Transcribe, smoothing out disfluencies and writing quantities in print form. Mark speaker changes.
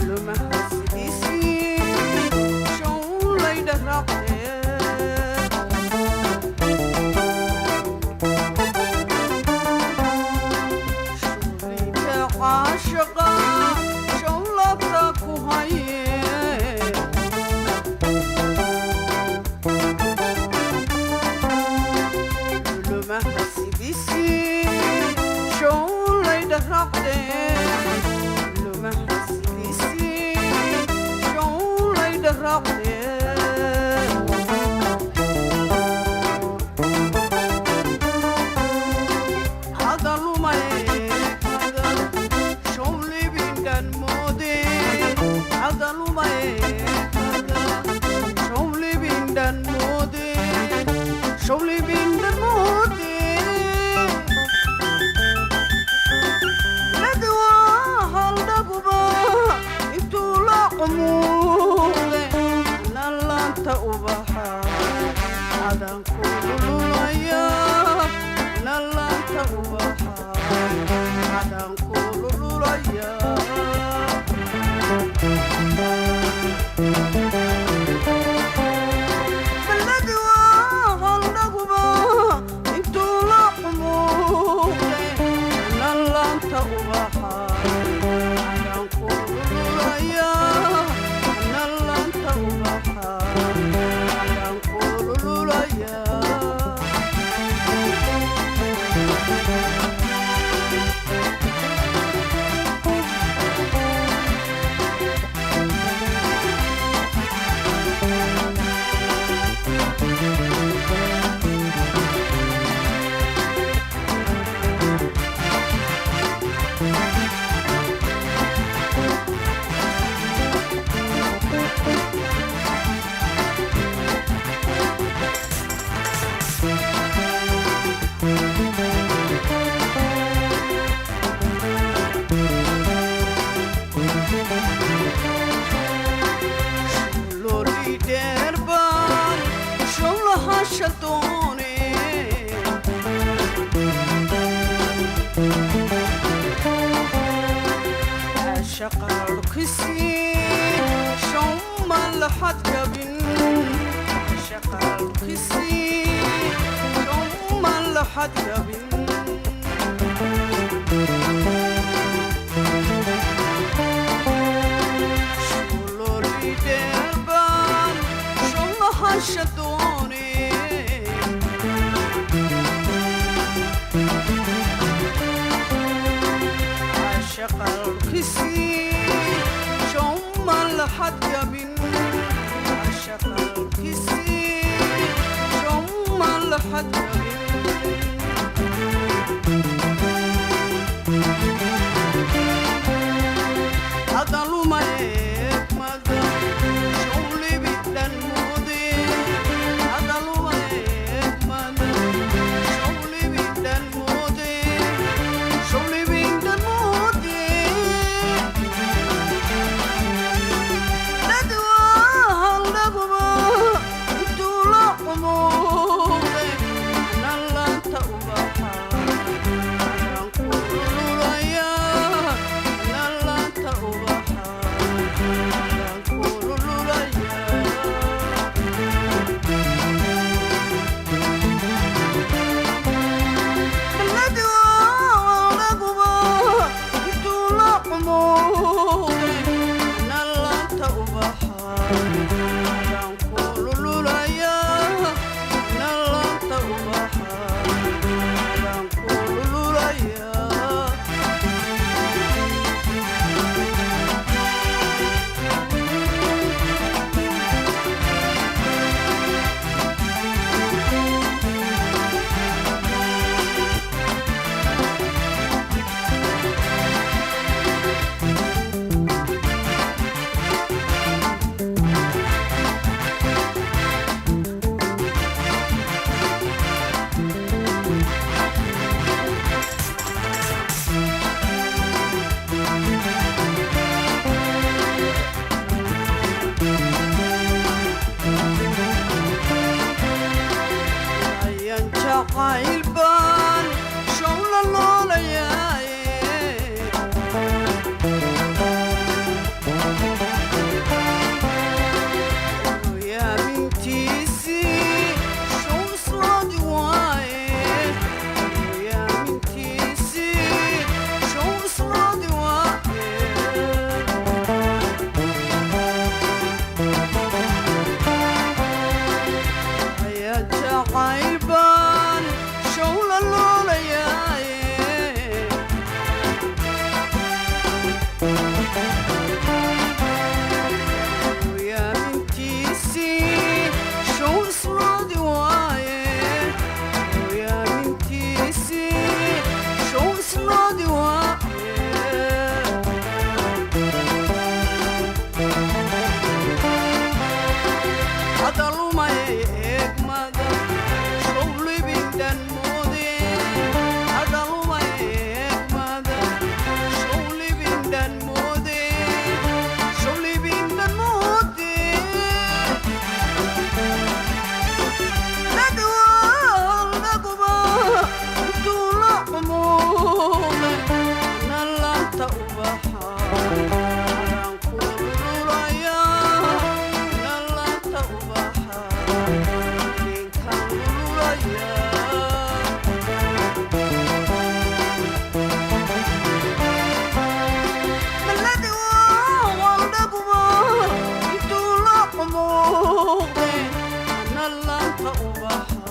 Speaker 1: Lumaha sidiisii showlaydha raacdee. Shuuliga caashaqa showlabta ku haye. Lumaha sidiisii showlaydha raacdee. Lumaha sidiisii showlaydha raacdee. Ubaxa adan ku lululaya, nalaanta ubaxa adan ku lululaya. Baladi waa haldhaguba intuu la cumuuqe, nalaanta ubaxa adan ku lululaya, nalaanta ubaxa adan ku lululaya. Lori dheerbaan showlaha doone. Shaqaalkisii showma laxad gabin, shaqaalkisii showma laxad gabin. Lori dheerbaan showlaha doone. Shaqalkisii showma laxad gabin, shaqalkisii showma laxad gabin. Hadalumaeegmada showlibidhan mude, hadalumaeegmada showlibidhan mude, showlibidhan mude. Ladwa haldhaguba intuu la cumuuqe, nalaanta ubaxa adan ku lululaya, nalaanta ubaxa. Ubaxa.